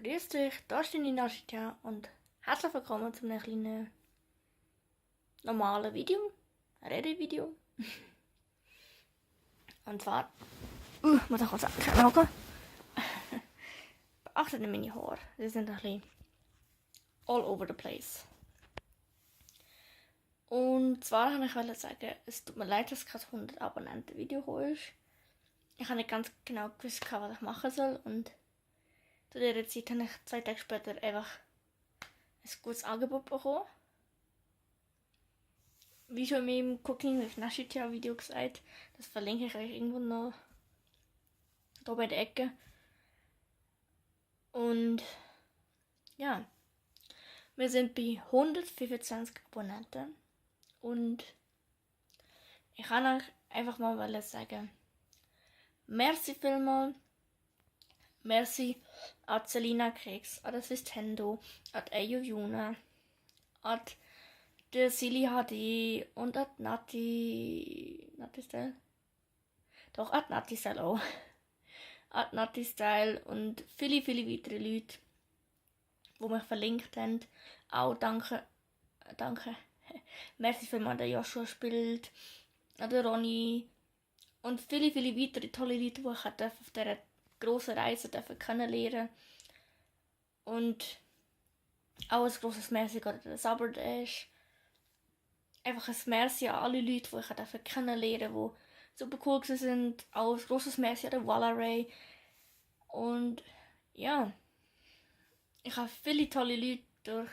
Grüß dich, da ist deine Nashita und herzlich willkommen zu einem kleinen normalen Video, Redevideo. Und zwar, muss ich kurz anschauen. Beachtet meine Haare, sie sind ein bisschen all over the place. Und zwar wollte ich sagen, es tut mir leid, dass kein 100 Abonnenten Video ist. Ich habe nicht ganz genau gewusst, was ich machen soll, und zu dieser Zeit habe ich 2 Tage später einfach ein gutes Angebot bekommen. Wie schon in meinem Cooking with Nashita Video gesagt, das verlinke ich euch irgendwo noch hier bei der Ecke. Und ja, wir sind bei 125 Abonnenten und ich kann euch einfach mal sagen, merci vielmals. Merci an Selina Keks, an das Nintendo, an Ayo Yuna, an der Silly HD und an Nati Style. Doch, an Nati Style auch. An Nati Style und viele weitere Leute, die mich verlinkt haben. Auch danke. Merci vielmals an der Joshua spielt, an der Ronny und viele weitere tolle Leute, die ich auf dieser grossen Reise kennenlernen. Und auch ein grosses Merci an den Saberdash. Einfach ein Merci an alle Leute, die ich kennenlernen durfte, die super cool sind. Auch ein grosses Merci an den Wallaray. Und ja, ich habe viele tolle Leute durch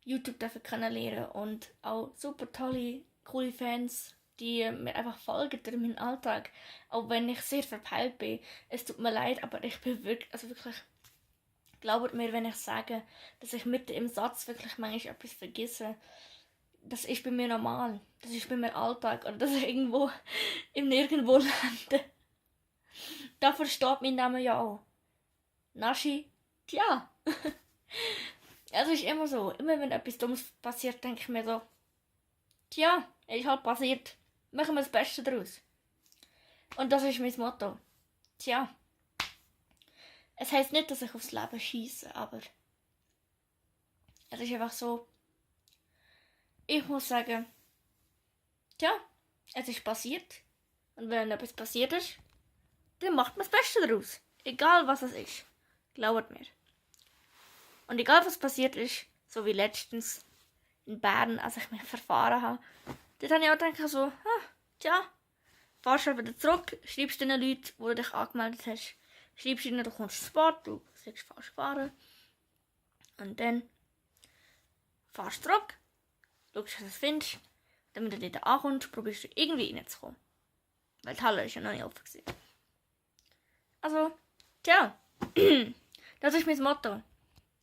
YouTube kennenlernen und auch super tolle, coole Fans, die mir einfach folgen durch meinen Alltag. Auch wenn ich sehr verpeilt bin. Es tut mir leid, aber ich bin wirklich, glaubt mir, wenn ich sage, dass ich mitten im Satz wirklich manchmal etwas vergesse. Das ist bei mir normal. Das ist bei mir Alltag. Oder dass ich irgendwo im Nirgendwo lande. Da versteht mein Name ja auch. Nashi, tja. Es ist immer so. Immer wenn etwas Dummes passiert, denke ich mir so, tja, ist halt passiert. Machen wir das Beste daraus. Und das ist mein Motto. Tja. Es heisst nicht, dass ich aufs Leben schiesse, aber es ist einfach so, ich muss sagen, tja, es ist passiert. Und wenn etwas passiert ist, dann macht man das Beste daraus. Egal was es ist. Glaubt mir. Und egal was passiert ist, so wie letztens in Bern, als ich mich verfahren habe, dort habe ich auch gedacht so, tja, fahrst du wieder zurück, schreibst den Leuten, wo du dich angemeldet hast, schreibst ihnen, du kommst ins Spot, du sollst falsch fahren. Und dann fahrst du zurück, schaust, was du findest, dann, wenn du dort ankommst, probierst du irgendwie reinzukommen. Weil die Halle ist ja noch nicht offen gewesen. Also, tja, das ist mein Motto.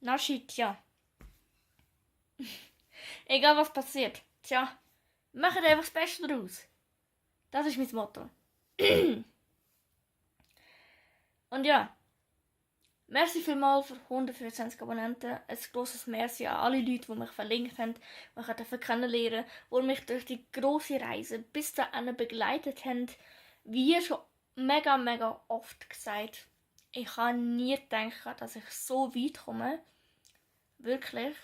Nashi, tja. Egal was passiert, tja, mach einfach das Beste daraus. Das ist mein Motto. Und ja, merci vielmals für 124 Abonnenten. Ein grosses Merci an alle Leute, die mich verlinkt haben, die ich kennenlernen durfte, die mich durch die grosse Reise bis dahin begleitet haben. Wie schon mega oft gesagt, ich habe nie gedacht, dass ich so weit komme. Wirklich.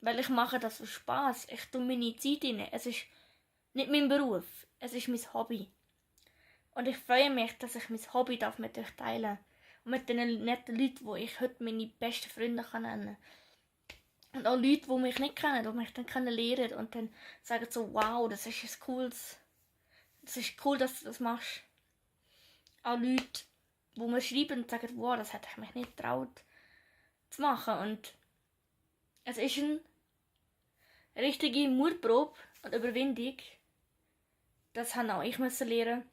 Weil ich mache das für Spass. Ich tue meine Zeit rein. Es ist nicht mein Beruf. Es ist mein Hobby. Und ich freue mich, dass ich mein Hobby mit euch teilen darf. Und mit den netten Leuten, die ich heute meine besten Freunde nennen kann. Und auch Leute, die mich nicht kennen, die mich dann kennenlernen und dann sagen so, wow, das ist ein cooles. Das ist cool, dass du das machst. Auch Leute, die mir schreiben und sagen, wow, das hätte ich mich nicht getraut zu machen. Und es ist eine richtige Mutprobe und Überwindung. Das habe auch ich lernen.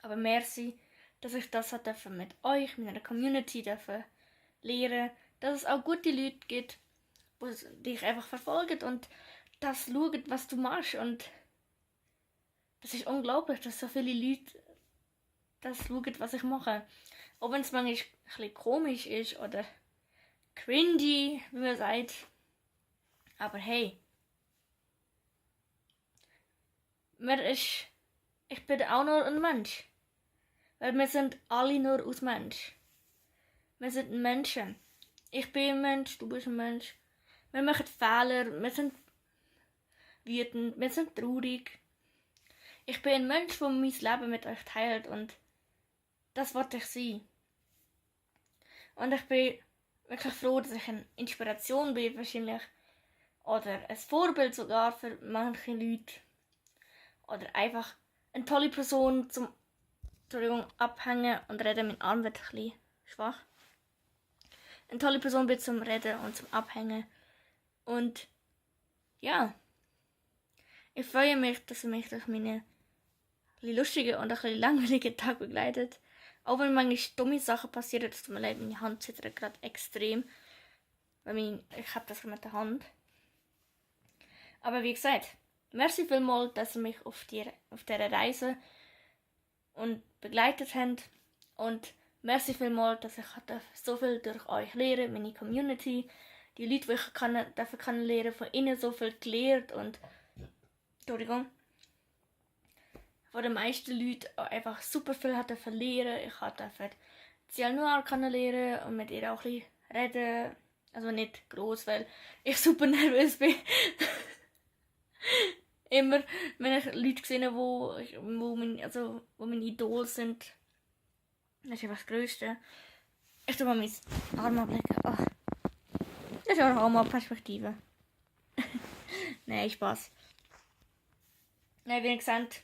Aber merci, dass ich das mit euch, mit einer Community lernen, dass es auch gute Leute gibt, die dich einfach verfolgen und das schauen, was du machst. Und das ist unglaublich, dass so viele Leute das schauen, was ich mache. Auch wenn es manchmal ein bisschen komisch ist oder cringy, wie man sagt. Aber hey, ich bin auch nur ein Mensch. Weil wir sind alle nur aus Mensch. Wir sind Menschen. Ich bin ein Mensch, du bist ein Mensch. Wir machen Fehler, wir sind wütend, wir sind traurig. Ich bin ein Mensch, der mein Leben mit euch teilt und das wollte ich sein. Und ich bin wirklich froh, dass ich eine Inspiration bin wahrscheinlich. Oder ein Vorbild sogar für manche Leute. Oder einfach eine tolle Person zum abhängen und reden. Mein Arm wird ein bisschen schwach. Eine tolle Person bin zum Reden und zum Abhängen. Und ja, ich freue mich, dass ihr mich durch meine lustigen und ein bisschen langweiligen Tag begleitet. Auch wenn manchmal dumme Sachen passieren, das tut mir leid, meine Hand zittert gerade extrem. Weil ich habe das mit der Hand. Aber wie gesagt, merci vielmals, dass ihr mich auf dieser Reise und begleitet habt. Und merci vielmals, dass ich so viel durch euch lernen, meine Community, die Leute, die ich kennenlernen, von ihnen so viel gelernt und Entschuldigung. Von den meisten Leuten einfach super viel verlieren. Ich durfte Ciel Noir kennenlernen und mit ihr auch ein bisschen reden. Also nicht gross, weil ich super nervös bin. Immer, wenn ich Leute sehe, wo meine Idole sind. Das ist einfach das Größte. Ich tue mal meinen Arm ablecken. Oh. Das ist auch mal Perspektive. Nein, Spaß. Nein, wie gesagt,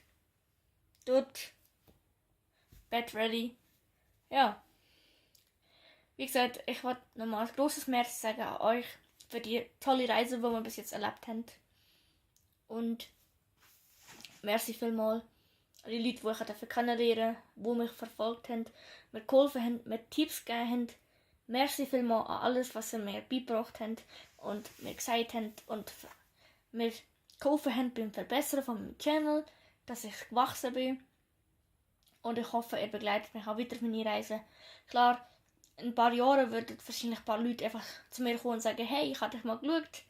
dort. Bett ready. Ja. Wie gesagt, ich wollte nochmal ein grosses Merci sagen an euch für die tolle Reise, die wir bis jetzt erlebt haben. Und merci vielmals an die Leute, die ich kennenlernen durfte, die mich verfolgt haben, mir geholfen haben, mir Tipps gegeben haben. Merci vielmals an alles, was sie mir beigebracht haben und mir gesagt haben und mir geholfen haben beim Verbessern von meinem Channel, dass ich gewachsen bin. Und ich hoffe, ihr begleitet mich auch weiter auf meine Reise. Klar, in ein paar Jahren würden wahrscheinlich ein paar Leute einfach zu mir kommen und sagen, hey, ich habe dich mal geschaut.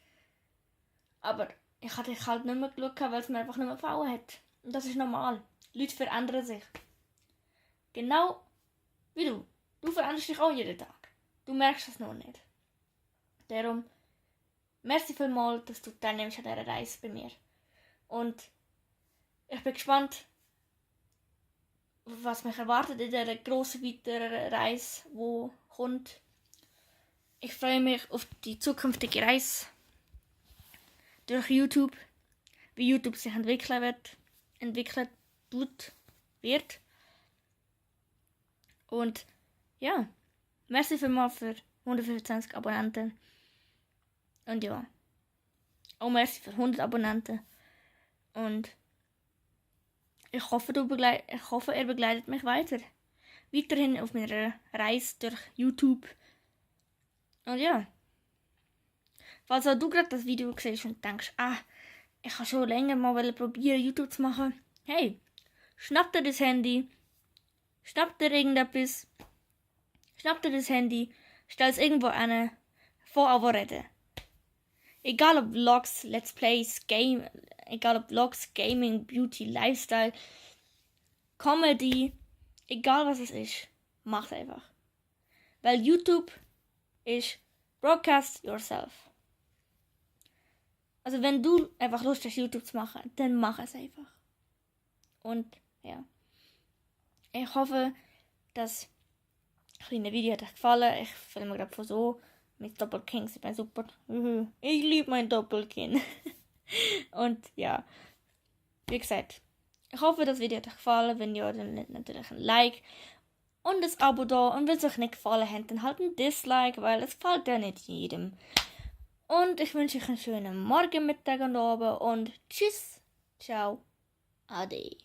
Aber ich habe dich halt nicht mehr geschaut, weil es mir einfach nicht mehr gefallen hat. Und das ist normal. Leute verändern sich. Genau wie du. Du veränderst dich auch jeden Tag. Du merkst es noch nicht. Darum, merci vielmals, dass du teilnimmst an dieser Reise bei mir. Und ich bin gespannt, was mich erwartet in dieser grossen, weiteren Reise, die kommt. Ich freue mich auf die zukünftige Reise durch YouTube, wie YouTube sich entwickelt wird. Und ja, merci vielmals für 125 Abonnenten. Und ja, auch merci für 100 Abonnenten. Und ich hoffe, ihr begleitet mich weiterhin auf meiner Reise durch YouTube. Und ja, falls auch du gerade das Video siehst und denkst, ich habe schon länger mal probieren, YouTube zu machen. Hey, schnapp dir das Handy, schnapp dir irgendetwas, schnapp dir das Handy, stell es irgendwo an, vor aber reden. Egal ob Vlogs, Let's Plays, Gaming, Beauty, Lifestyle, Comedy, egal was es ist, mach's einfach. Weil YouTube ist Broadcast Yourself. Also wenn du einfach Lust hast, YouTube zu machen, dann mach es einfach. Und ja, ich hoffe, das kleine Video hat euch gefallen. Ich filme gerade von so mit Doppelkins. Ich bin super. Ich liebe mein Doppelkinn. Und ja, wie gesagt, ich hoffe, das Video hat euch gefallen. Wenn ja, dann natürlich ein Like und ein Abo da. Und wenn es euch nicht gefallen hat, dann halt ein Dislike, weil es gefällt ja nicht jedem. Und ich wünsche euch einen schönen Morgen, Mittag und Abend und tschüss, ciao, ade.